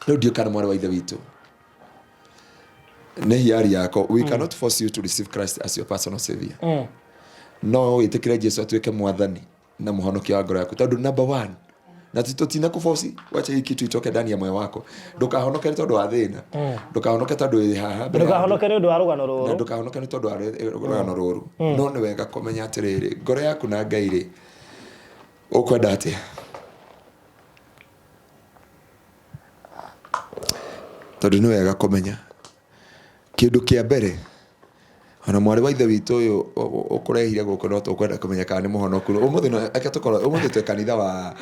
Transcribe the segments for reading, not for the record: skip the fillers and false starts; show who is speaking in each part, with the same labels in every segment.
Speaker 1: Rĩu ndiũĩ kana mwarĩ wa ithe witũ nĩ hiari yako. We cannot force you to receive Christ as your personal savior. No wĩtĩkĩre Jesu atuĩke mwathani na mũhonokia wa ngoro yaku, tondũ number one na tũtina kũboci, wacha hii kitu itoke ndani ya moyo wako. Ndũkahonoke nĩ tondũ wa thĩna, ndũkahonoke tondũ wĩ haha mbere ya andũ.
Speaker 2: Ndũkahonoke nĩ ũndũ wa rũgano
Speaker 1: Na
Speaker 2: rũrũ.
Speaker 1: Ndũkahonoke nĩ tondũ wa rũgano rũrũ, no nĩ wega kũmenya atĩrĩrĩ, ngoro yaku na Ngai rĩ, ũkwenda atĩa? Tondũ nĩ wega kũmenya kĩndũ kĩa mbere, ona mwarĩ wa ithe witũ ũyũ ũkũrehire gũkũ, no tũkwenda kũmenya kana nĩ mũhonoku ũmũthĩ. No reke tũkorwo ũmũthĩ twĩ kanitha wa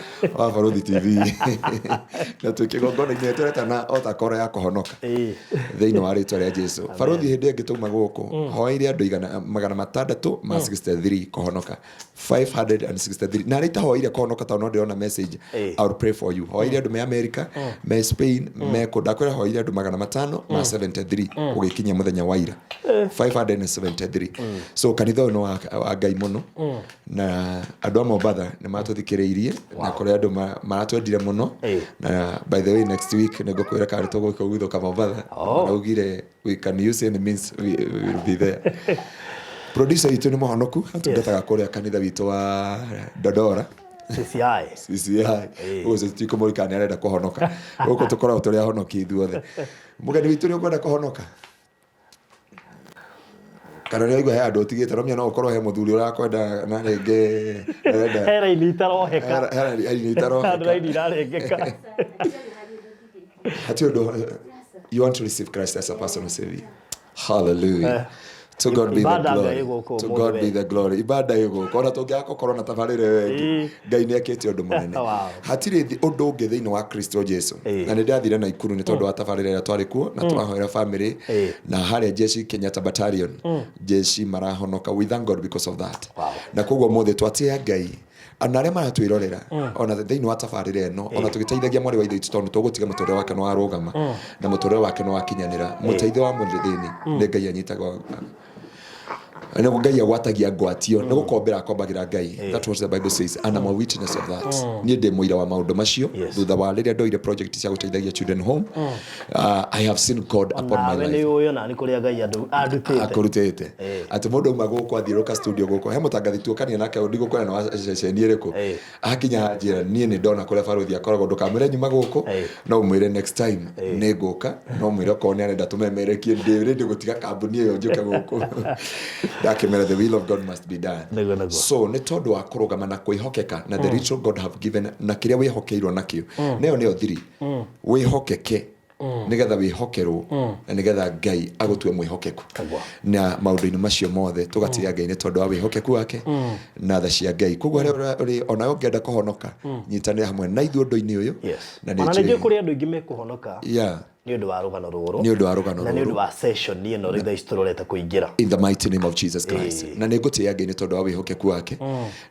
Speaker 1: Barũthi TV na twĩ kĩgongona-inĩ tũretana o ta koro ya kũhonoka thĩinĩ wa rĩtwa rĩa Jesu. Barũthi, hĩndĩ ĩngĩ twauma gũkũ, hoeire andũ 663 kũhonoka, 563, na arĩa itahoire kũhonoka, tondũ no ndĩrona message. I will pray for you. Hoeire andũ me America, me Spain, me kũ. Ndakwĩra hoeire andũ 573 ũgĩkinyia mũthenya wa ira, 573. So kanitha ũyũ nĩ wa Ngai mũno, na andũ a Mombatha nĩ matũthikĩrĩirie na kũrĩ andũ maratwendire mũno. Na by the way, next week nĩ ngũkwĩra kana nĩ tũgũka gwithũka Mombatha. Maraugire we can use any means, we will be there. Producer witũ nĩ mũhonoku, atungataga kũrĩa kanitha witũ wa Dodora.
Speaker 2: CCI.
Speaker 1: CCI. Ũguo tũtikũmũrika nĩ arenda kũhonoka. Gũkũ tũkoragwo tũrĩ ahonoki ithuothe. Mũgeni witũ, nĩ ũkwenda kũhonoka kana nĩ waigua he andũ ũtigĩte? No menya no ũkorwo he mũthuri ũrakwenda na rĩngĩ arenda.
Speaker 2: He raini itaroheka.
Speaker 1: He raini itaroheka.
Speaker 2: Andũ raini irarengeka.
Speaker 1: Hatirĩ ũndũ. You want to receive Christ as a personal savior? Hallelujah. To God be the
Speaker 2: Ibada
Speaker 1: glory.
Speaker 2: Ngai gũkũ
Speaker 1: To
Speaker 2: ũmũthĩ
Speaker 1: God
Speaker 2: we.
Speaker 1: Be the glory. Ibada ĩ gũkũ, ona tũngĩaga gũkorwo na tabarĩra ĩyo ĩngĩ, Ngai nĩ ekĩte ũndũ mũnene. Hatirĩ ũndũ ũngĩ thĩinĩ wa Kristo Jesu. Na nĩ ndathire Naikuru nĩ tondũ wa tabarĩra ĩrĩa twarĩ kuo na tũrahoera family, na harĩa jeshi Kenyatta Battalion, jeshi marahonoka. We thank God because of that. Na koguo mũthĩ twatĩĩa Ngai na arĩa maratwĩrorera ona thĩinĩ wa tabarĩra ĩno, ona tũgĩteithagia mwarĩ wa ithe witũ, tondũ tũgũtiga mũtũrĩre wake nĩ warũgama na mũtũrĩre wake nĩ wakinyanĩra. Mũteithio wa mũthĩni nĩ Ngai anyitaga, nĩ Ngai agwatagia ngwatio, nĩ gũkombera akombagĩra Ngai. That what the Bible says, and I'm a witness of that. Niĩ ndĩ mũira wa maũndũ macio. Thutha wa rĩrĩa ndoire project cia gũteithagia children home, I have seen God upon my
Speaker 2: Nawe nĩ
Speaker 1: life.
Speaker 2: ũĩ ona nĩ kũrĩa Ngai andutĩte.
Speaker 1: Akũrutĩte atĩ mũndũ auma gũkũ athiũrũka studio gũkũ, he mũtangathi tuokania nake, ndigũkwĩra nĩ wa ceceni ĩrĩkũ. Akinya njĩra, niĩ nĩ ndona kũrĩa barũthi akoragwo. Ndũkamwĩre nyuma gũkũ, no ũmwĩre next time nĩ ngũka. No mwĩre okorwo nĩ arenda tũmemerekie, ndĩ ready gũtiga kambuni ĩyo njũke gũkũ. Ndakĩmera the will of God must be done.
Speaker 2: Nĩguo, nĩguo.
Speaker 1: So nĩ tondũ wa kũrũgama na kwĩhokeka na the little God have given, na kĩrĩa wĩhokeirwo nakĩo, nayo nĩyo thiri, wĩhokeke nĩgetha wĩhokerwo na nĩgetha Ngai agũtue mwĩhokeku. Na maũndũ-inĩ macio mothe tũgatĩĩa Ngai nĩ tondũ wa wĩhokeku wake na tha cia Ngai. Koguo harĩa ũrĩ, onawe ũngĩenda kũhonoka, nyitanĩra hamwe na ithuĩ ũndũ-inĩ ũyũ. Na nĩ
Speaker 2: Ona nĩ njũĩ
Speaker 1: njũĩ
Speaker 2: kũrĩ andũ aingĩ mekũhonoka nĩ ũndũ wa rũgano rũrũ.
Speaker 1: Nĩ ũndũ wa rũgano
Speaker 2: Na nĩ ũndũ
Speaker 1: rũrũ.
Speaker 2: Wa session ĩno rĩu thaa ici tũrorete kũingĩra.
Speaker 1: In the mighty name of Jesus Christ. Na nĩ ngũtĩĩa Ngai nĩ tondũ wa wĩhokeku wake,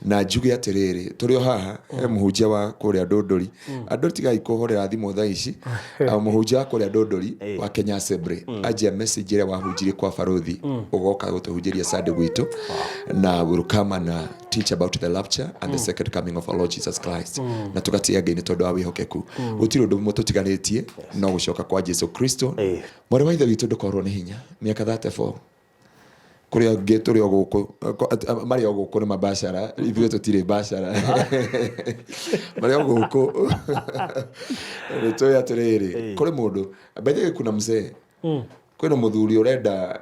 Speaker 1: na njuge atĩrĩrĩ, tũrĩ o haha he mũhunjia wa kũrĩa Ndũndũri. Andũ tigai kũhũrĩra thimũ thaa ici. Ah, mũhunjia wa kũrĩa Ndũndũri wa Kenya Assembly anjia message ĩrĩa wahunjirie kwa barũthi, ũgoka gũtũhunjĩria Sunday gwitũ, na will come and teach about the rapture and the second coming of our Lord Jesus Christ. Na tũgatĩĩa Ngai nĩ tondũ wa wĩhokeku. Gũtirĩ ũndũ ũmwe tũtiganĩtie no gũcoka kwa Jesu Kristo. Mwarĩ wa ithe witũ, ndũkorwo nĩ hinya, mĩaka 34, kũrĩa angĩ tũrĩ o gũkũ, marĩ o gũkũ nĩ mabacara, ithuĩ tũtirĩ bacara, marĩ o gũkũ. Nĩ tũĩ atĩrĩrĩ, kũrĩ mũndũ, by the way, kuna mzee, kwĩna mũthuri ũrenda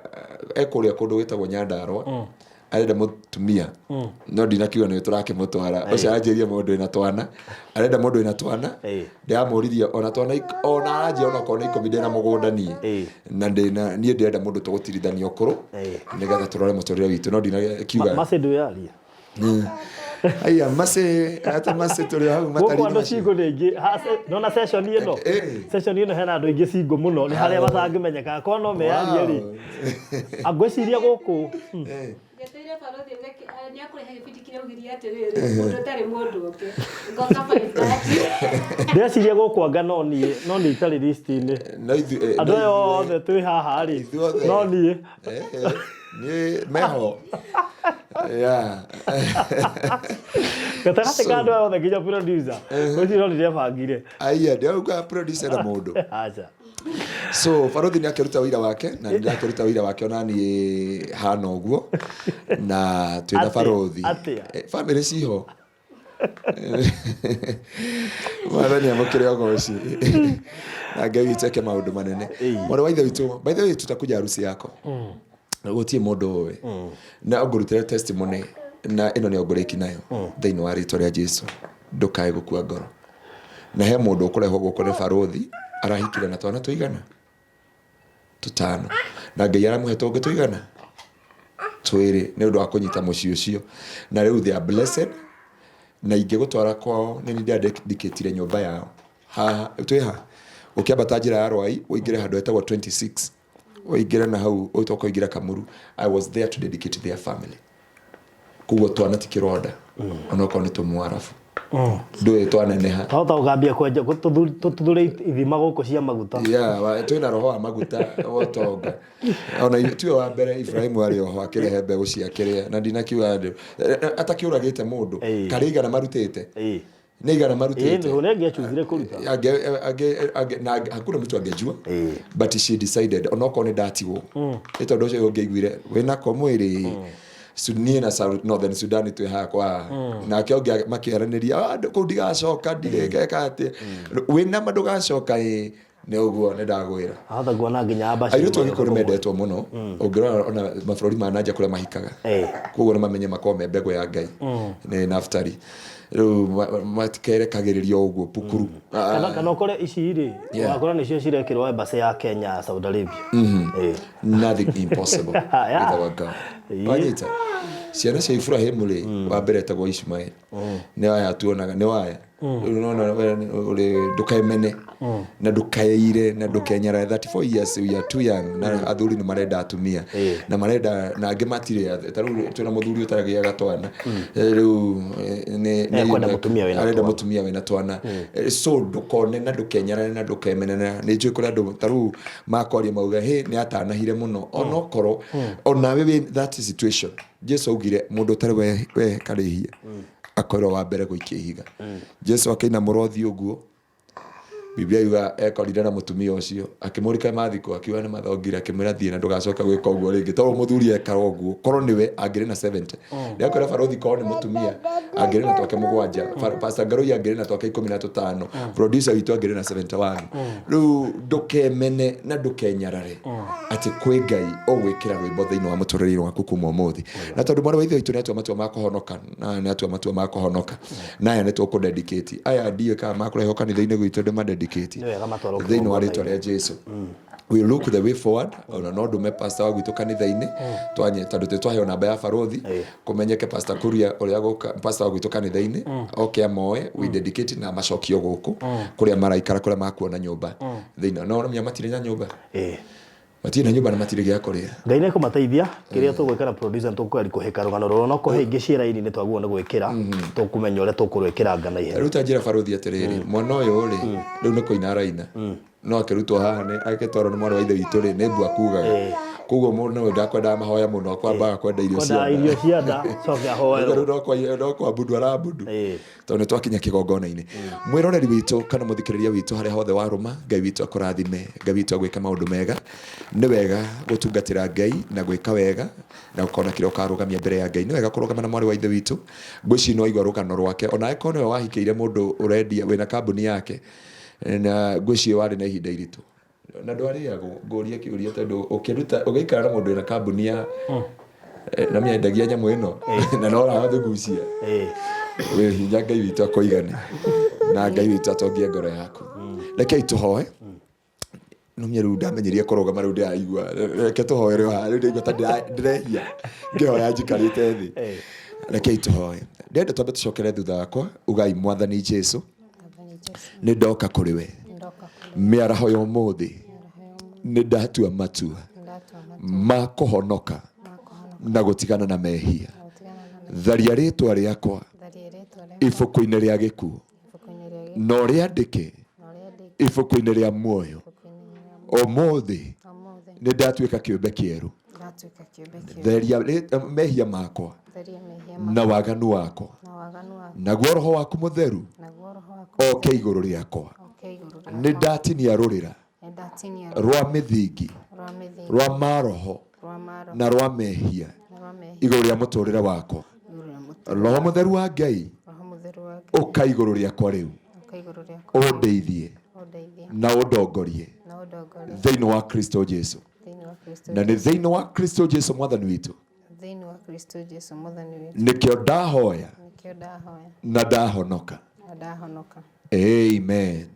Speaker 1: ekũrĩa kũndũ gwĩtagwo Nyandarua, arenda mũtumia, no ndinakiuga nĩ tũrakĩmũtwara. Ũcio aranjĩria mũndũ wĩna twana, arenda mũndũ wĩna twana. Ndĩramũririe ona twana ona aranjĩra ona okorwo nĩ 10, ndĩna mũgũnda niĩ na ndĩna niĩ ndĩrenda mũndũ tũgũtirithania ũkũrũ nĩgetha tũrore mũtũrĩre witũ, no ndinakiuga.
Speaker 2: Macĩ ndwĩyaria.
Speaker 1: Aya macĩ ate macĩ tũrĩ o hau
Speaker 2: gũkũ
Speaker 1: matari-inĩ
Speaker 2: andũ
Speaker 1: macio.
Speaker 2: cingo nĩ aingĩ. Nona session ĩno, session ĩno hena andũ aingĩ cingo mũno, nĩ harĩa matangĩmenyeka akorwo no meyarie rĩ, ngwĩciria gũkũ.
Speaker 3: Njeteire barũthi nĩakũrehe gĩbindi kĩrĩa augirie atĩrĩrĩ, mũndũ ũtarĩ mũndũ ũngĩ. Ngoka 5:30.
Speaker 2: Ndĩreciria gũkũ anga no niĩ, no niĩ itarĩ list-inĩ.
Speaker 1: No
Speaker 2: Andũ
Speaker 1: no
Speaker 2: aya othe twĩ haha rĩ,
Speaker 1: Ithuothe.
Speaker 2: no niĩ.
Speaker 1: Niĩ meho. Yeah.
Speaker 2: Gatagatĩ ka andũ aya othe nginya producer. Ũcio no nĩndebangire.
Speaker 1: Aiya, ndĩrauga producer na mũndũ.
Speaker 2: Aca.
Speaker 1: So barothi nĩ akĩruta wĩra wake na nĩ ndakĩruta wĩra wake ona niĩ hana ũguo na twĩna
Speaker 2: Atĩa?
Speaker 1: barothi.
Speaker 2: Atĩa?
Speaker 1: Eh, Family ciho. Mwathani amũkĩre ũgoci na Ngai witũ eke maũndũ manene. Mwarĩ wa ithe witũ, by the way tutakuja harusi yako. Gũtirĩ mũndũ ũĩ. Na ngũrutĩre testimony na ĩno nĩyo ngũrĩki nayo thĩinĩ wa rĩtwa rĩa Jesu. Ndũkae gũkua ngoro. Na he mũndũ ũkũrehwo gũkũ nĩ barũthi arahikire na twana tũigana tũtano na Ngai aramũhe tũngĩ tũigana twĩrĩ nĩ ũndũ wa kũnyita mũciĩ ũcio na rĩu they are blessed na ingĩgũtwara kwao nĩ niĩ ndĩradedicatire nyũmba yao haha twĩ ha ũkĩambata njĩra ya Rwai ũingĩre handũ hetagwo 26 ũingĩre na hau ũtoka ũingĩre Kamuru. I was there to dedicate their family. Koguo twana ti kĩronda onokorwo nĩ tũmwarabu ndũĩ twaneneha.
Speaker 2: Twahota gũkambia kwenja tũthure ithima gũkũ cia maguta.
Speaker 1: Yeah, twĩna roho wa maguta wa ũtonga ona tiwe wa mbere. Ibrahimu arĩ oho akĩrehe mbegũ cia kĩrĩa na ndinakiuga andũ atakĩũragĩte mũndũ karĩ igana marutĩte nĩ igana marutĩte.
Speaker 2: Nĩ angĩachuzire kũruta.
Speaker 1: Na hakuna mtu angejua, but she decided onokorwo nĩ ndatigwo nĩ tondũ ũcio ũngĩaiguire wĩnako mwĩrĩ. Niĩ na Northern Sudan twĩ haha kwa nake ũngĩ makĩaranĩria, "Ah, kũu ndigacoka ndigeka atĩa wĩna ma ndũgacoka ĩ nĩ ũguo nĩ ndagwĩra."
Speaker 2: Ahota kuona nginya embassy.
Speaker 1: Airĩtu a Gĩkũyũ nĩ mendetwo mũno ũngĩrora ona mabũrũri ma nanja kũrĩa mahikaga. Koguo nĩ mamenye makorwo me mbegũ ya Ngai nĩ Naftali rĩu matikerekagĩrĩrio ũguo pukuru. Ah,
Speaker 2: Kana ũkore ici rĩ wakora nĩcio cirekĩrwo embassy ya Kenya Saudi Arabia.
Speaker 1: Nothing impossible with our God. Wanyita ciana cia Ibrahimu rĩ, wa mbere etagwo Ishmael, nĩ waya tuonaga nĩ waya rĩu nona we ũrĩ ndũkemene na ndũkaeire na ndũkenyarare. 34 years, we are too young, na athuri nĩ marenda atumia na marenda na angĩ matirĩ. Ta rĩu twĩna mũthuri ũtaragĩaga twana. Rĩu
Speaker 2: Ekwenda mũtumia wĩna
Speaker 1: arenda
Speaker 2: twana.
Speaker 1: Mũtumia wĩna twana. So ndũkone na ndũkenyarare na ndũkemene. Na nĩ njũĩ kũrĩ andũ ta rĩu makwaria mauga hĩ nĩ atanahire mũno onokorwo onawe wĩ that situation. Jesu augire mũndũ ũtarĩ we karĩhia akorirwo wa mbere gũikia ihiga. Jesu akĩina mũrothi ũguo Biblia yuga ekorire na mũtumia ũcio akĩmũrika mathiko akiuga nĩ mathongire akĩmwĩra thiĩ na ndũgacoka gwĩka ũguo rĩngĩ tondũ mũthuri ekaga ũguo korwo nĩwe angĩrĩ na 70. Ndĩrakwĩra barothi korwo nĩ mũtumia angĩrĩ na twake mũgwanja. Pastor Ngarũi angĩrĩ na twake 15, producer witũ angĩrĩ na 71. Rĩu ndũkemene na ndũkenyarare atĩ kwĩ Ngai ũgwĩkĩra rwĩmbo thĩinĩ wa mũtũrĩre waku kuma ũmũthĩ. Na tondũ mwarĩ wa ithe witũ nĩ atua matua ma kũhonoka na nĩ atua matua ma kũhonoka na aya nĩ tũkũdedicate aya ndiũĩ kana makũrehwo kanitha-inĩ gwitũ ndĩmadedicate
Speaker 2: Nĩ wega matwarwo
Speaker 1: thĩinĩ wa rĩtwa
Speaker 2: kĩgongona-inĩ.
Speaker 1: Rĩa Jesu. We look the way forward ona no ndume pastor wa gwitũ kanitha-inĩ twanye tondũ twĩ twaheo namba ya barothi kũmenyeke Pastor Kuria ũrĩa gũka pastor wa gwitũ kanitha-inĩ oke amoe, we dedicate na macokio gũkũ kũrĩa maraikara kũrĩa makuona nyũmba thĩinĩ no menya matirĩ na nyũmba, matirĩ na nyũmba na matirĩ gĩa kũrĩa.
Speaker 2: Ngai nĩ ekũmateithia. Kĩrĩa tũgwĩka na producer tũkũgeria kũhĩka rũgano rũrũ no kũhe ingĩ ciĩ raini nĩ twagĩrĩirwo nĩ gwĩkĩra tũkũmenya ũrĩa tũkũrwĩkĩranga na ihenya.
Speaker 1: Rĩu ta njĩra barothi atĩrĩrĩ, mwana ũyũ rĩ rĩu nĩ kũina araina no akĩrutwo haha nĩ agĩtwarwo nĩ mwarĩ wa ithe witũ rĩ nĩ mbua kugaga koguo mũndũ ũyũ ndakwendaga mahoya mũno akwambaga kwenda irio cia
Speaker 2: kwenda
Speaker 1: nda.
Speaker 2: Irio cia nda coke ahoerwo.
Speaker 1: Rĩu no kwambudu arambudu tondũ nĩ twakinya kĩgongona-inĩ. Mwĩroreri witũ kana mũthikĩrĩria witũ harĩa hothe warũma, Ngai witũ akũrathime, Ngai witũ agwĩka maũndũ mega. Nĩ wega gũtungatĩra Ngai na gwĩka wega na ũkona kĩrĩa ũkarũgamia mbere ya Ngai. Nĩ wega kũrũgama na mwarĩ wa ithe witũ. Ngwĩciria nĩ waigua rũgano rwake ona angĩkorwo nĩwe wahikĩire mũndũ ũrendia wĩna kambuni yake na ngwĩciria warĩ na ihinda iritũ na ndwarĩagwo. Ngũrie kĩũria tondũ ũkĩruta ũgĩikara na mũndũ wĩna kambuni ya na mĩendagia nyamũ ĩno na no ũrathũgucia wĩ hinya. Ngai witũ akũigane na Ngai witũ atongie ngoro yaku. Rekei tũhoe. Numia rĩu ndamenyeria kũrũgama rĩu ndĩraigua reke tũhoe rĩu haha rĩu ndĩraigua ta ndĩrehia ngĩhoya njikarĩte thĩ. Rekei tũhoe. Ndĩrenda twambe tũcokere thutha wakwa. Ugai, "Mwathani Jesu, nĩ ndoka kũrĩ we mĩaraho ya ũmũthĩ. Nĩ ndatua matua ma kũhonoka na gũtigana na mehia. Tharia rĩtwa rĩakwa ibuku-inĩ rĩa gĩkuũ na ũrĩandĩke ibuku-inĩ rĩa muoyo. Ũmũthĩ nĩ ndatuĩka kĩũmbe kĩerũ."
Speaker 4: Nĩndatuĩka kĩũmbe kĩerũ.
Speaker 1: Theria mehia makwa
Speaker 4: Theria mehia makwa
Speaker 1: na waganu wakwa.
Speaker 4: Na waganu wakwa.
Speaker 1: Naguo roho waku mũtheru
Speaker 4: Naguo roho waku
Speaker 1: oke igũrũ rĩakwa.
Speaker 4: Oke igũrũ rĩakwa.
Speaker 1: Nĩ ndatinia rũrĩra
Speaker 4: Nĩndatinia
Speaker 1: rwa mĩthingi,
Speaker 4: rwa mĩthingi,
Speaker 1: rwa maroho
Speaker 4: rwa maroho,
Speaker 1: na rwa mehia
Speaker 4: na rwa mehia
Speaker 1: igũrũ rĩa mũtũrĩre wakwa.
Speaker 4: Igũrũ rĩa mũtũrĩre.
Speaker 1: Roho mũtheru wa Ngai,
Speaker 4: Roho mũtheru wa Ngai,
Speaker 1: ũka igũrũ rĩakwa rĩu,
Speaker 4: ũka igũrũ rĩakwa,
Speaker 1: ũndeithie
Speaker 4: ũndeithie
Speaker 1: na ũndongorie
Speaker 4: na ũndongorie
Speaker 1: thĩinĩ wa Kristo Jesu.
Speaker 4: Thĩinĩ wa Kristo.
Speaker 1: Na nĩ thĩinĩ wa Kristo Jesu mwathani witũ
Speaker 4: Thĩinĩ wa Kristo Jesu mwathani witũ
Speaker 1: nĩkĩo ndahoya
Speaker 4: nĩkĩo ndahoya
Speaker 1: na ndahonoka.
Speaker 4: Na ndahonoka.
Speaker 1: Amen.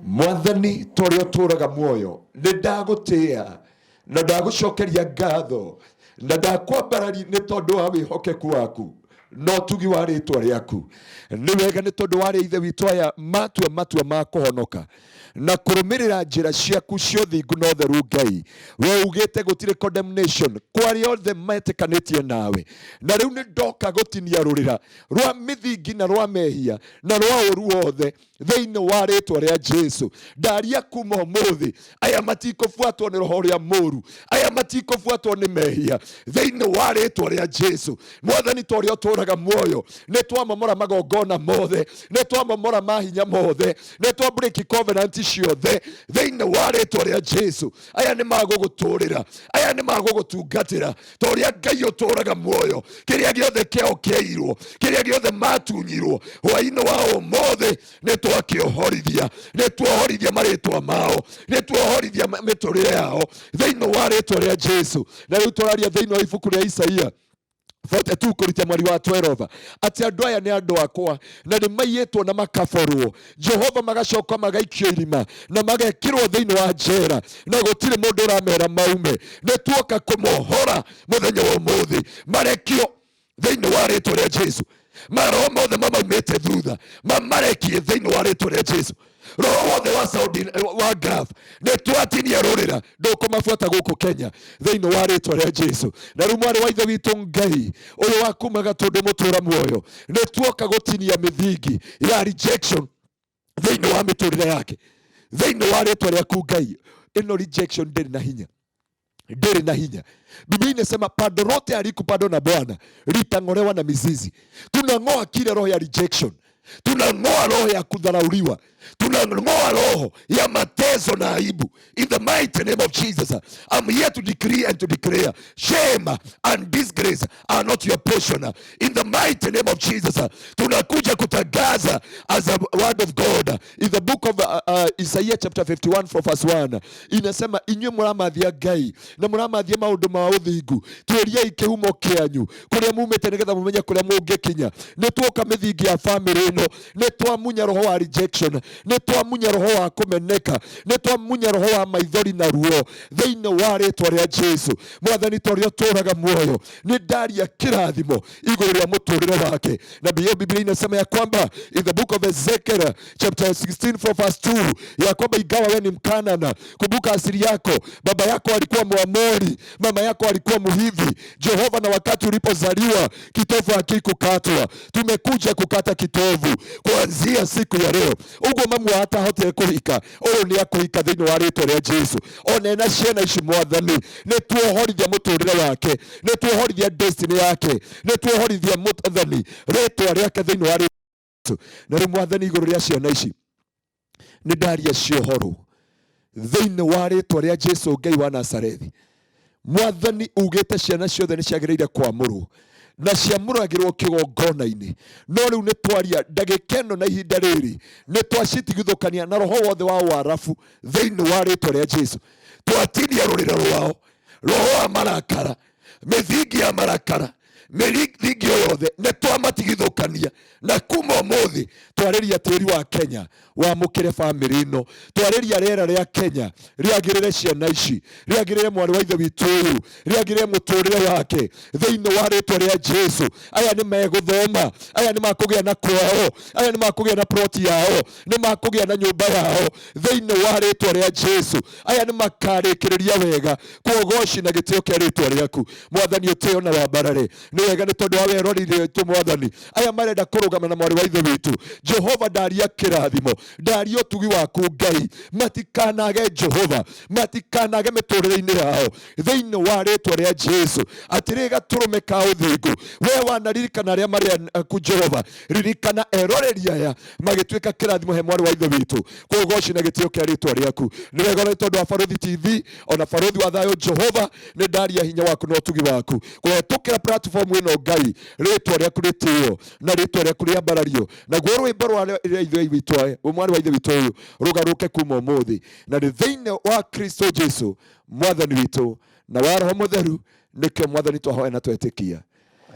Speaker 1: Mwathani, torĩa ũtũũraga muoyo, nĩ ndagũtĩĩa na ndagũcokeria ngatho na ndakwambarari nĩ tondũ wa wĩhokeku waku na ũtugi wa rĩtwa rĩaku. Nĩ wega nĩ tondũ wa arĩa ithe witũ aya matua matua ma kũhonoka na kũrũmĩrĩra njĩra ciaku cia ũthingu na ũtheru. Ngai, we ugĩte gũtirĩ condemnation kwa arĩa othe metĩkanĩtie nawe, na rĩu nĩ ndoka gũtinia rũrĩra rwa mĩthingi na rwa mehia na rwa ũru wothe thĩinĩ wa rĩtwa rĩa Jesu. Ndaria kuma ũmũthĩ, aya matikũbuatwo nĩ roho ũrĩa mũru, aya matikũbuatwo nĩ mehia thĩinĩ wa rĩtwa rĩa Jesu. Mwathani, ta ũrĩa ũtũũraga muoyo, nĩ twamomora magongona mothe, nĩ twamomora mahinya mothe, nĩ twa break covenant ciothe thĩinĩ wa rĩtwa rĩa Jesu. Aya nĩ magũgũtũrĩra, aya nĩ magũgũtungatĩra ta ũrĩa Ngai ũtũũraga muoyo. Kĩrĩa gĩothe kĩao kĩairwo, kĩrĩa gĩothe matunyirwo, hwaĩ-inĩ wa ũmũthĩ nĩ twakĩohorithia, nĩ tuohorithia marĩtwa mao, nĩ tuohorithia mĩtũrĩre yao thĩinĩ wa rĩtwa rĩa Jesu. Na rĩu tũraria thĩinĩ wa ibuku rĩa Isaia 42 kũruta mweri wa 12 atĩ andũ aya nĩ andũ akwa na nĩ maiyĩtwo na makaborwo Jehova, magacoka magaikio irima na magekĩrwo thĩinĩ wa njera na gũtirĩ mũndũ ũramera maume. Nĩ tuoka kũmohora mũthenya wa ũmũthĩ, marekio thĩinĩ wa rĩtwa rĩa Jesu. Maroho mothe mamaumĩte thutha mamarekie thĩinĩ wa rĩtwa rĩa Jesu. Roho wothe wa Saudi wa Gulf, nĩ twatinia rũrĩra, ndũkũmabuata gũkũ Kenya thĩinĩ wa rĩtwa rĩa Jesu. Na rĩu mwarĩ wa ithe witũ Ngai ũyũ wa kuma Gatũndũ mũtũra muoyo, nĩ tuoka gũtinia mĩthingi ya rejection thĩinĩ wa mĩtũrĩre yake thĩinĩ wa rĩtwa rĩaku Ngai. Ĩno rejection ndĩrĩ na hinya, ndĩrĩ na hinya. Biblia inasema pando lote halikupandwa na Bwana litang'olewa na mizizi. Tunang'oa kile roho ya rejection, tunang'oa roho ya kudharauliwa, tunang'oa roho ya mateso na aibu. In the mighty name of Jesus, I'm here to decree and to declare shame and disgrace are not your portion. In the mighty name of Jesus, tunakuja kutangaza as a word of God in the book of Isaiah chapter 51 from verse 1, inasema, inyuĩ mũramathia Ngai na mũramathia maũndũ ma ũthingu, tuĩriai kĩhumo kĩanyu kũrĩa mumĩte nĩgetha mũmenye kũrĩa mũngĩkinya. Nĩ tuoka mĩthingi ya famĩlĩ ĩno, nĩ twamunya roho wa rejection, nĩ twamunya roho wa kũmeneka, nĩ twamunya roho wa maithori na ruo thĩinĩ wa rĩtwa rĩa Jesu. Mwathani, ta ũrĩa ũtũũraga muoyo, nĩ ndaria kĩrathimo igũrũ rĩa mũtũrĩre wake. Na hiyo Biblia inasema ya kwamba in the book of Ezekiel chapter 16 from verse 2 ya kwamba ingawa we ni Mkanana, kumbuka asili yako, baba yako alikuwa Mwamori, mama yako alikuwa Mhivi. Jehova, na wakati ulipozaliwa kitovu hakikukatwa. Tumekuja kukata kitovu kuanzia siku ya leo. Uguo mamu atahotire kuhika, uyu ni akuhika thiini wa ritwa ria Jesu. Ona ena ciana ici, mwathani, nĩ tuohorithia mũtũrĩre wake, nĩ tuohorithia destiny yake, nĩ tuohorithia, mwathani, rĩtwa rĩake thĩinĩ wa Jesu. Na rĩu, mwathani, igũrũ rĩa ciana ici nĩ ndaria ciohorwo thĩinĩ wa rĩtwa rĩa Jesu Ngai wa Nazarethi. Mwathani, ugĩte ciana ciothe nĩ ciagĩrĩire kwamũrwo na ciamũragĩrwo kĩgongona-inĩ, no rĩu nĩ twaria ndagĩka ĩno na ihinda rĩrĩ nĩ twacitigithũkania na roho wothe wa warabu thĩinĩ wa rĩtwa rĩa Jesu. Twatinia rũrĩra rwao, roho wa marakara, mĩthingi ya marakara, mĩthingi ĩyo yothe nĩ twamatigithũkania, na kuma ũmũthĩ twarĩria tĩri wa Kenya wamũkĩre bamĩrĩ ĩno, twarĩria rĩera rĩa Kenya rĩagĩrĩre ciana ici, rĩagĩrĩre mwarĩ wa ithe witũ ũyũ, rĩagĩrĩre mũtũrĩre wake thĩinĩ wa rĩtwa rĩa Jesu. Aya nĩ megũthoma, aya nĩ makũgĩa na kwao, aya nĩ makũgĩa na ploti yao, nĩ makũgĩa na nyũmba yao thĩinĩ wa rĩtwa rĩa Jesu. Aya nĩ makarĩkĩrĩria wega kuogoci na gĩtĩo kĩa rĩtwa rĩaku. Mwathani, ũtĩo na wambarare. Nĩ wega nĩ tondũ wa werorire witũ. Mwathani, aya marenda kũrũgama na mwarĩ wa ithe witũ. Jehova ndaria kĩrathimo, ndaria ũtugi waku Ngai, matikanage Jehova, matikanage mĩtũrĩre-inĩ yao thĩinĩ wa rĩtwa rĩa Jesu. Atĩrĩ gatũrũme ka ũthingu, we wanaririkana arĩa marĩ aku Jehova, ririkana eroreri aya magĩtuĩka kĩrathimo he mwarĩ wa ithe witũ. Kũgoci na gĩtĩo kĩa rĩtwa rĩaku nĩ wega nĩ tondũ wa Barũthi TV ona Barũthi wa thayũ. Jehova, nĩ ndaria hinya waku na ũtugi waku kũhetũkĩra platform ĩno. Ngai, rĩtwa rĩaku rĩtĩo na rĩtwa rĩaku rĩambarario, naguo rwĩmbo rwa ithe witũ, mwarĩ wa ithe witũ ũyũ, rũgarũke kuma ũmũthĩ, na nĩ thĩinĩ wa Kristo Jesu mwathani witũ na wa Roho Mũtheru nĩkĩo mwathani twahoya na twetĩkia.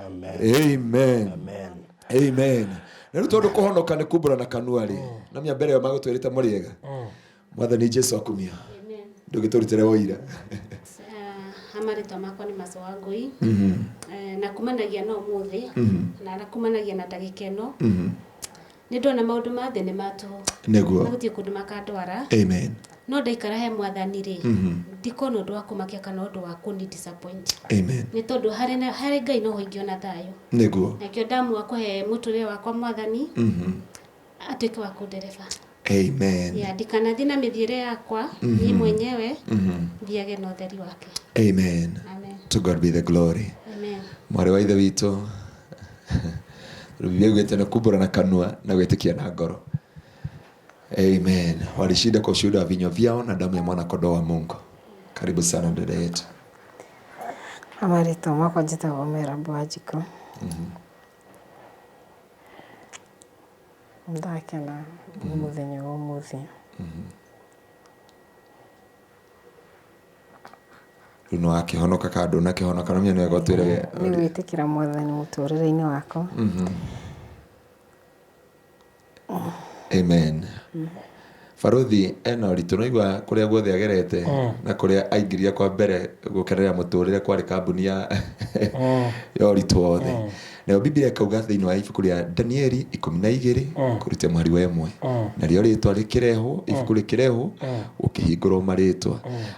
Speaker 2: Amen.
Speaker 1: Amen.
Speaker 2: Amen.
Speaker 1: Amen. Na rĩu tondũ kũhonoka nĩ kumbũra na kanua rĩ, na mĩa mbere ĩyo magũtwĩrĩte mũrĩega, mwathani Jesu akumia.
Speaker 3: Amen.
Speaker 1: Ndũgĩtũrutĩre ũira.
Speaker 3: Ah, marĩtwa makwa nĩ Maco wa Ngũi. Na kumanagia na ũmũthĩ na kumanagia na ndagĩka ĩno, nĩ ndona maũndũ ma thĩ nĩ ma tũhũ
Speaker 1: Nĩguo.
Speaker 3: na gũtirĩ kũndũ makandwara,
Speaker 1: Amen.
Speaker 3: no ndaikara he mwathani rĩ, ndikona ũndũ wa kũmakia kana ũndũ wa kũni disappoint,
Speaker 1: Amen.
Speaker 3: nĩ tondũ harĩ harĩ Ngai noho ingĩona thayũ. Nakĩo ndamua kũhe mũtũrĩre wakwa mwathani atuĩke wa kũndereba.
Speaker 1: Amen.
Speaker 3: Ya ndikanathiĩ na mĩthiĩre yakwa niĩ mwenyewe, thiage na ũtheri wake.
Speaker 1: Amen.
Speaker 3: Amen.
Speaker 1: To God be the glory.
Speaker 3: Amen.
Speaker 1: Mwarĩ wa ithe witũ, Biblia ugĩte nĩ kumbũra na kanua na gwĩtĩkia na ngoro. Amen. Walishinda kwa ushuhuda wa vinywa vyao na damu ya mwana kondoo wa Mungu. Karibu sana dada yetu.
Speaker 4: Marĩtwa makwa njĩtagwo Merab Wanjikũ. Ndakena nĩ mũthenya wa ũmũthĩ.
Speaker 1: Rĩu nĩ wakĩhonoka kana ndũnakĩhonoka? No nĩ wega ũtwĩre.
Speaker 4: Nĩ gwĩtĩkĩra mwathani mũtũrĩre-inĩ wakwa.
Speaker 1: Amen. Baruthi ena ũritũ naigua kũrĩa guothe agerete na kũrĩa aingĩria kwa mbere gũkenerera mũtũrĩre kwarĩ kambuni ya ũritũ wothe. Nayo Biblia ĩkauga thĩinĩ wa ibuku rĩa Danieli 12 kũruta mũhari wa 1, narĩo rĩtwa rĩkĩrehwo, ibuku rĩkĩrehwo, gũkĩhingũrwo marĩtwa.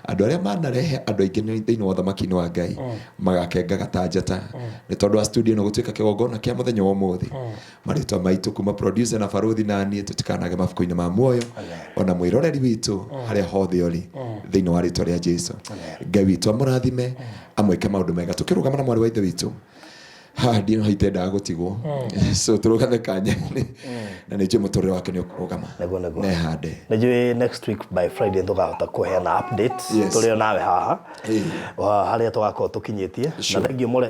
Speaker 1: Andũ arĩa manarehe andũ aingĩ thĩinĩ wa ũthamaki-inĩ wa Ngai magakengaga ta njata. Nĩ tondũ wa studio ĩno gũtuĩka kĩgongona kĩa mũthenya wa ũmũthĩ, marĩtwa maitũ kuma producer na baruthi na niĩ tũtikanage mabuku-inĩ ma muoyo, ona mwĩroreri witũ harĩa hothe ũrĩ, thĩinĩ wa rĩtwa rĩa Jesu. Ngai witũ amũrathime, amwĩke maũndũ mega. Tũkĩrũgama na mwarĩ wa ithe witũ haha, ndino itendaga gũtigwo, so tũrũgame kanya na nĩ njũĩ mũtũrĩre wake nĩ ũkũrũgama.
Speaker 2: Nĩguo.
Speaker 1: Nehande.
Speaker 2: Nĩnjũĩ next week by Friday tũkahota kũheana update tũrĩ o nawe haha wa harĩa tũgakorwo tũkinyĩtie. Na thengiũ mũre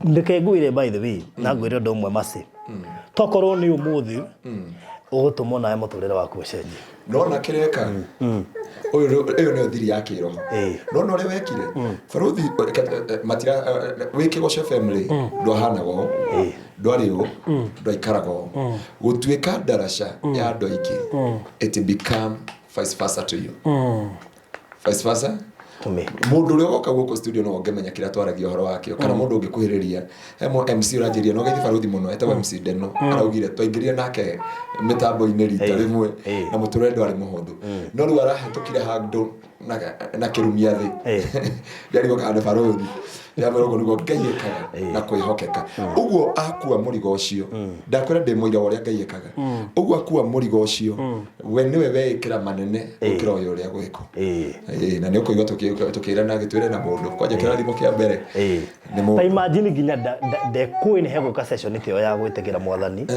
Speaker 2: ndeke ngwĩre, by the way, na ngwĩre ũndũ ũmwe maci, tokorwo nĩ ũmũthĩ ũgũtũmwo nawe mũtũrĩre waku ũcenjie.
Speaker 1: Nona kĩreka ũyũ, ĩyo nĩyo thiri ya kĩroho. Nona ũrĩa wekire baruthi matira wĩ Kĩgoco FM rĩ, ndwahanaga ũũ, ndwarĩ ũũ, ndwaikaraga ũũ. Gũtuĩka ndaraca ya andũ aingĩ, it become vice versa to you, vice versa.
Speaker 2: To me.
Speaker 1: Mũndũ ũrĩa ũgoka gũkũ studio no ũngĩmenya kĩrĩa twaragia ũhoro wakĩo, kana mũndũ ũngĩkuhĩrĩria he mo MC ũranjĩria no gaithi baruthi mũno etagwo MC Deno, araugire twaingĩrire nake mĩtambo-inĩ rita rĩmwe na mũtũrĩre ndwarĩ mũhũthũ, no rĩu arahĩtũkire handũ na kĩrumia thĩ, ndarigwo kana nĩ baruthi. Ndamwĩra ũguo nĩguo Ngai ĩkaga na kwĩhokeka. Ũguo akua mũrigo ũcio, ndakwĩra ndĩ mũira wa ũrĩa Ngai ĩkaga. Ũguo akua mũrigo ũcio, we nĩwe weĩkĩra manene gũkĩra ũyũ ũrĩa gwĩkwo. Ĩĩ, na nĩ ũkũigua tũkĩrana gĩtwĩre na mũndũ kwanja kĩrathimo kĩa mbere nĩ
Speaker 2: Ta
Speaker 1: mũndũ.
Speaker 2: Imagine nginya ndekũĩ nĩ hegũka session ta ĩyo ya gwĩtĩkĩra mwathani.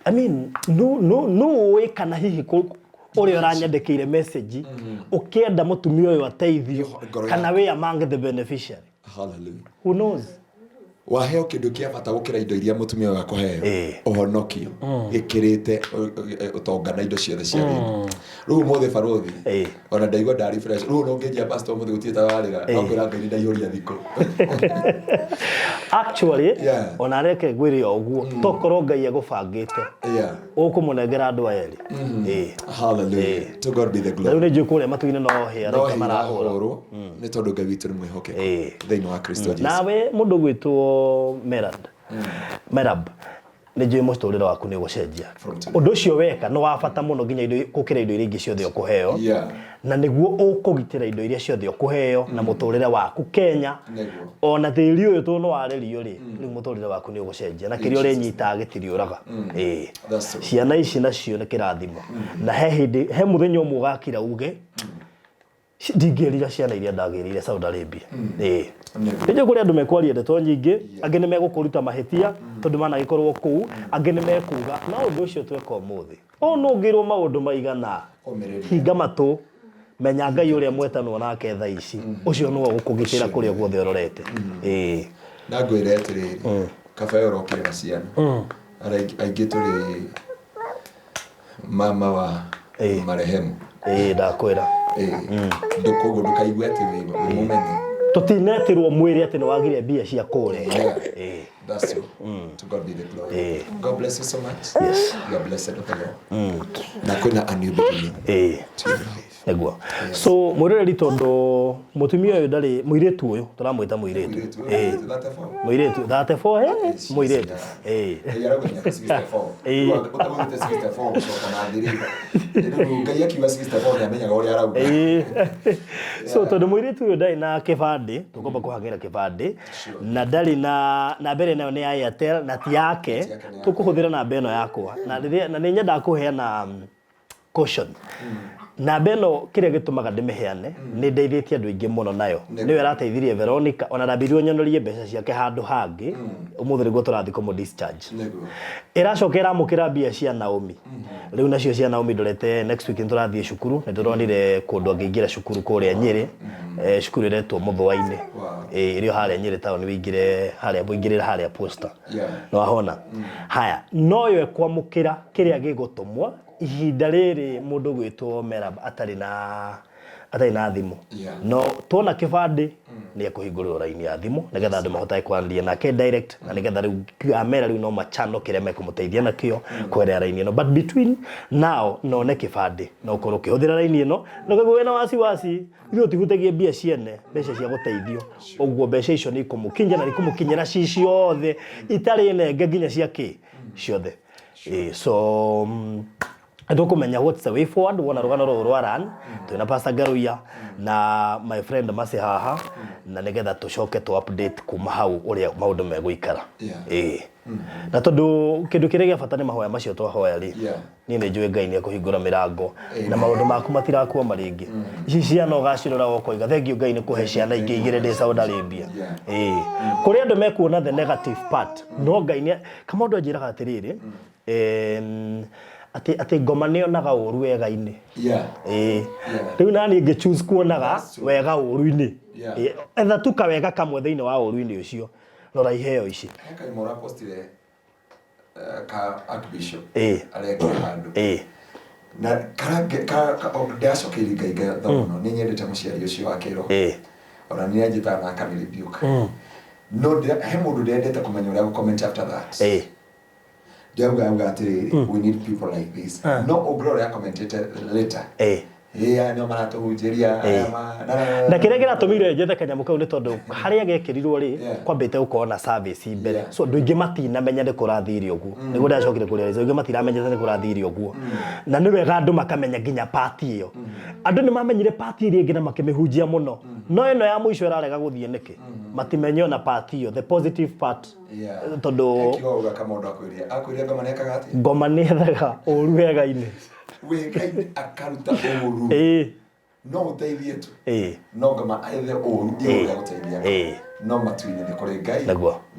Speaker 2: I mean, no ũĩ kana hihi ũrĩa ũranyandĩkĩire message ũkĩenda mũtumia ũyũ ateithio,
Speaker 1: Ngoro
Speaker 2: kana wĩ among the beneficiary.
Speaker 1: Hallelujah.
Speaker 2: Who knows?
Speaker 1: Waheo kĩndũ kĩa bata gũkĩra indo iria mũtumia ũyũ akũheo, ũhonokio, gĩkĩrĩte ũtonga na indo ciothe cia thĩ. Rĩu ũmũthĩ baruthi, ona ndaigua ndari fresh. Rĩu ona ũngĩnjia pastor ũmũthĩ gũtirĩ tabarĩra, no kwĩra Ngai nĩ ndaihũria thikũ.
Speaker 2: Actually, ona reke ngwĩre o ũguo, tokorwo Ngai egũbangĩte ũkũmũnengera andũ aya erĩ.
Speaker 1: Hallelujah. To God be the
Speaker 2: Na
Speaker 1: glory.
Speaker 2: rĩu nĩ njũĩ kũrĩa matu-inĩ no hĩa
Speaker 1: No
Speaker 2: araika marahũra.
Speaker 1: hĩrahũrwo nĩ tondũ Ngai witũ nĩ mwĩhokeku thĩinĩ wa Kristo Jesu.
Speaker 2: Nawe mũndũ gwĩtwo Merab, Nĩ njũĩ mũtũrĩre waku nĩ ũgũcenjia.
Speaker 1: From today.
Speaker 2: Ũndũ ũcio weka nĩ wa bata mũno nginya indo gũkĩra indo iria ingĩ ciothe ũkũheo. Na nĩguo ũkũgitĩra indo iria ciothe ũkũheo na mũtũrĩre waku Kenya. Ona tĩri ũyũ tondũ nĩ warerio rĩ, rĩu mũtũrĩre waku nĩ ũgũcenjia na kĩrĩa ũrenyitaga gĩtiriũraga. Ĩĩ.
Speaker 1: That's true.
Speaker 2: Ciana ici nacio nĩ kĩrathimo. Na he hĩndĩ, he mũthenya ũmwe ũgakira uge, Ndingĩrira ciana iria ndagĩrĩire Saudi Arabia. Ĩĩ. Nĩ njũĩ kũrĩ andũ mekwaria ndeto nyingĩ, angĩ nĩ megũkũruta mahĩtia tondũ managĩkorwo kũu, angĩ nĩ mekuga, no ũndũ ũcio tweka ũmũthĩ, ũnũngĩrwo maũndũ maigana, hinga matũ, menya Ngai ũrĩa mwetanwo nake thaa ici, ũcio nĩwe ũgũkũgitĩra kũrĩa guothe ũrorete. Ĩĩ.
Speaker 1: Na ngwĩre atĩrĩrĩ, kaba we ũrokire na ciana, aingĩ tũrĩ mama wa marehemu.
Speaker 2: Ĩĩ ndakwĩra.
Speaker 1: Ĩĩ. Koguo ndũkaigue atĩ wĩ wĩ mũmene.
Speaker 2: Tũtinetirwo mwĩre atĩ nĩ wagire mbia cia kũrĩa.
Speaker 1: Yeah. That's true. To God be the glory. God bless you so much.
Speaker 2: Yes.
Speaker 1: You are blessed of the Lord. Na kwĩna a new beginning to your life.
Speaker 2: Nĩguo. So mwĩroreri tondũ mũtumia ũyũ ndarĩ mũirĩtu ũyũ tũramwĩta mũirĩtu.
Speaker 1: Mũirĩtu,
Speaker 2: Ĩĩ.
Speaker 1: 34.
Speaker 2: Mũirĩtu 34 eh mũirĩtu. Ĩĩ.
Speaker 1: Ngai arauga mĩaka 64.
Speaker 2: Ĩĩ.
Speaker 1: Rĩu ũtagũthĩte 64 gũcoka na thĩ rĩ. Rĩu Ngai akiuga 64 nĩamenyaga ũrĩa arauga.
Speaker 2: Ĩĩ. So tondũ mũirĩtu ũyũ ndarĩ na kĩbandĩ, tũkwamba kũhang'ĩra kĩbandĩ na ndarĩ na namba ĩrĩa nayo nĩ ya Airtel na ti yake,
Speaker 1: Ti yake, nĩ yake.
Speaker 2: tũkũhũthĩra namba ĩno yakwa. Na rĩrĩa na nĩ nyendaga kũheana caution. Namba ĩno kĩrĩa gĩtũmaga ndĩmĩheane nĩ ndeithĩtie andũ aingĩ mũno nayo. Nĩyo ĩrateithirie Veronica ona ndambĩrirwo nyonorie mbeca ciake handũ hangĩ ũmũthĩ nĩguo tũrathiĩ kũmũ discharge. Ĩracoka ĩramũkĩra mbia cia Naomi. Rĩu nacio cia Naomi ndorete next week nĩ tũrathiĩ cukuru nĩ tũronire kũndũ angĩingĩra cukuru kũrĩa Nyĩrĩ cukuru ĩretwo Mũthũa-inĩ. Ĩrĩ o harĩa Nyĩrĩ town wĩingĩre harĩa mũingĩrĩre harĩa Posta. Nĩ wahona? Haya, noyo ĩkwamũkĩra kĩrĩa gĩgũtũmwo ihinda rĩrĩ mũndũ gwĩtwo Merab atarĩ na atarĩ na thimũ. No tuona kĩbandĩ nĩ ekũhingũrĩrwo raini ya thimũ nĩgetha andũ mahotage kwaranĩria nake direct na nĩgetha rĩu amera rĩu no machannel kĩrĩa mekũmũteithia nakĩo kũgerera raini ĩno. But between now na one kĩbandĩ no ũkorwo ũkĩhũthĩra raini ĩno na ũkaigua wĩna wasiwasi ithuĩ tũtihutagia mbia ciene mbeca cia gũteithio ũguo mbeca icio nĩ ikũmũkinyĩra na nĩ ikũmũkinyĩra ci ciothe itarĩ nenge nginya cia kĩ ciothe. So tũkũmenya what's the way forward wona rũgano rũrũ rwa run twĩna Pastor Ngaruiya na my friend Mercy haha na nĩgetha tũcoke tũ update kuma hau ũrĩa maũndũ megũikara. Na tondũ kĩndũ kĩrĩa gĩa bata nĩ mahoya macio twahoya rĩ, niĩ nĩ njũĩ Ngai nĩ ekũhingũra mĩrango na maũndũ maku matirakwama rĩngĩ. Ici ciana ũgacirora ũkoiga thengiũ Ngai nĩ kũhe ciana ingĩ igĩrĩ ndĩ Saudi Arabia. Kũrĩ andũ mekuona the negative part no Ngai nĩ Kama ũndũ anjĩraga atĩrĩrĩ, atĩ atĩ ngoma nĩ yonaga ũru wega-inĩ. Ĩĩ. Rĩu naniĩ ngĩ choose kuonaga wega ũru-inĩ. Ĩĩ, etha tu kawega kamwe thĩinĩ wa ũru-inĩ ũcio. Rora iheo ici.
Speaker 1: He karimũ ũrapostire ka Archbishop
Speaker 2: Ĩĩ.
Speaker 1: arekire handũ.
Speaker 2: Ĩĩ.
Speaker 1: Na karange ka ndĩracokeirie Ngai ngatho mũno nĩ nyendete mũciari ũcio wa kĩroho.
Speaker 2: Ĩĩ.
Speaker 1: Ona nĩ anjĩtaga na akani rebuke. No ndĩra he mũndũ ndĩrendete kũmenya ũrĩa gũ comment after that. Ndĩrauga auga atĩrĩrĩ, we need people like this. No ũngĩrora ũrĩa commentĩte later. Ĩĩ aya nĩo maratũhunjĩria aya ma na na na
Speaker 2: Na kĩrĩa kĩratũmire njethe kanyamũ kau nĩ tondũ harĩa gekĩrirwo rĩ, kwambĩte gũkorwo na service mbere. So andũ aingĩ matinamenya nĩ kũrathire ũguo. Nĩguo ndĩracokire kũrealize aingĩ matiramenyete nĩ kũrathire ũguo. Na nĩ wega andũ makamenya nginya part ĩyo. Andũ nĩ mamenyire part ĩrĩa ĩngĩ na makĩmĩhunjia mũno. No ĩno ya mũico ĩrarega gũthiĩ nĩkĩ? Matimenye ona part ĩyo, the positive part. Tondũ
Speaker 1: He kiugo auga Kamondo akwĩrire. Akwĩrire ngoma nĩ ekaga atĩa?
Speaker 2: Ngoma nĩ ethaga ũru wega-inĩ.
Speaker 1: Wega-inĩ akaruta ũru. No ũteithie tu. No ngoma ethe ũru igũrũ rĩa gũteithia. No matu-inĩ nĩ kũrĩ Ngai.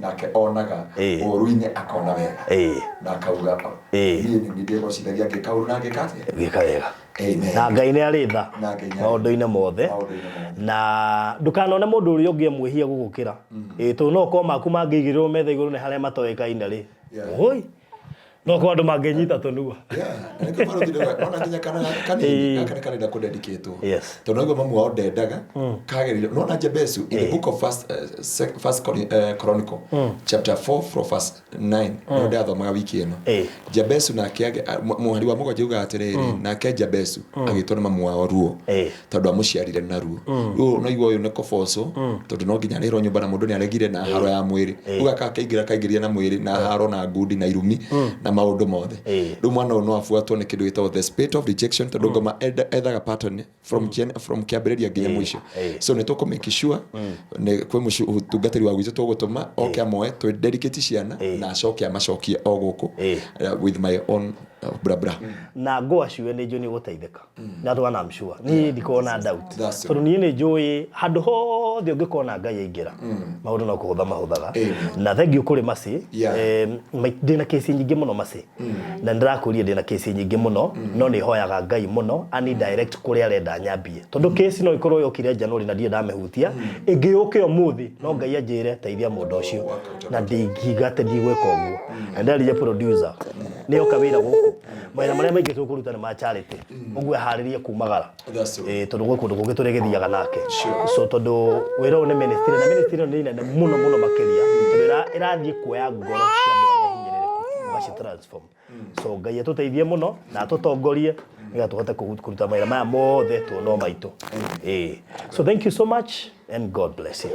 Speaker 1: Nake onaga ũru-inĩ akona wega. Na akauga niĩ nĩ niĩ ndĩgocithagia ngĩka ũru na ngĩka atĩa?
Speaker 2: Ngĩka wega.
Speaker 1: Amen.
Speaker 2: Na Ngai nĩ arĩ tha
Speaker 1: Na Ngai nĩ arĩ tha.
Speaker 2: maũndũ-inĩ mothe.
Speaker 1: Maũndũ-inĩ mothe.
Speaker 2: Na ndũkanone mũndũ ũrĩa ũngĩ emwĩhia gũgũkĩra. Ĩĩ tondũ no ũkorwo maku mangĩigĩrĩrwo metha igũrũ nĩ harĩa matoĩkaine rĩ. Oi. No kwa andũ mangĩnyita tũnua.
Speaker 1: Yeah, na nĩkĩo barũthi ndauga, ona nginya kana gaka kanini gaka nĩ karenda kũdedicatwo. Tondũ naigua mamu wao ndendaga kagereire nona Jabezu in the book of first, first Chronicle chapter 4 from verse 9 nĩyo ndĩrathomaga wiki ĩno. Jabezu nake mũhari wa mũgwanja ugaga atĩrĩrĩ, nake Jabezu agĩtwo nĩ mamu wao ruo tondũ amũciarire na ruo. Rĩu naigua ũyũ nĩ kũbocwo tondũ no nginya arĩhĩrwo nyũmba na mũndũ nĩ aregire na haro ya mwĩrĩ. Rĩu gaka kaingĩra kaingĩria na mwĩrĩ na haro na ngundi na irumi na maũndũ mothe. Rĩu mwana ũyũ no abuatwo nĩ kĩndũ gĩtagwo the spirit of rejection tondũ ngoma ethaga pattern from gen, from kĩambĩrĩria nginya mũico. So nĩ tũkũ make sure nĩ kwĩ mũtungatĩri wa gwitũ tũgũtũma oke amoe twĩ dedicate ciana na acoke amacokie o gũkũ with my own bra bra.
Speaker 2: Na ngũ aciwe nĩ njũĩ nĩ ũgũteithĩka. That one I'm sure. Niĩ ndikoragwo na doubt.
Speaker 1: That's true.
Speaker 2: Tondũ niĩ nĩ njũĩ handũ hothe ũngĩkorwo na Ngai aingĩra maũndũ no kũhũtha mahũthaga.
Speaker 1: Amen.
Speaker 2: Na thank you kũrĩ Mercy.
Speaker 1: Yeah.
Speaker 2: Ndĩna kesi nyingĩ mũno Mercy. Na nĩndĩrakũria ndĩna kesi nyingĩ mũno no nĩ hoyaga Ngai mũno ani direct kũrĩa arenda nyambie. Tondũ kesi no ĩkorwo yokire January na ndirĩ ndamĩhutia. Ĩngĩũke ũmũthĩ no Ngai anjĩre teithia mũndũ ũcio. Na ndingiuga atĩ ndigwĩka ũguo. Na nderire producer nĩ oka wĩra gũkũ. Mawĩra marĩa maingĩ tũkũruta nĩ ma charity. Ũguo eharĩrie kumagara.
Speaker 1: That's true.
Speaker 2: Ĩĩ, tondũ gwĩ kũndũ kũngĩ tũrĩgĩthiaga nake. So tondũ wĩra ũyũ nĩ ministry na ministry ĩno nĩ nene mũno mũno makĩria tondũ ĩrathiĩ kuoya ngoro cia andũ arĩa hinyĩrĩrĩku ũgaci transform. So Ngai atũteithie mũno na atũtongorie nĩgetha tũhote kũruta mawĩra maya mothe tuonwo maitũ. Ĩĩ. So thank you so much and God bless you.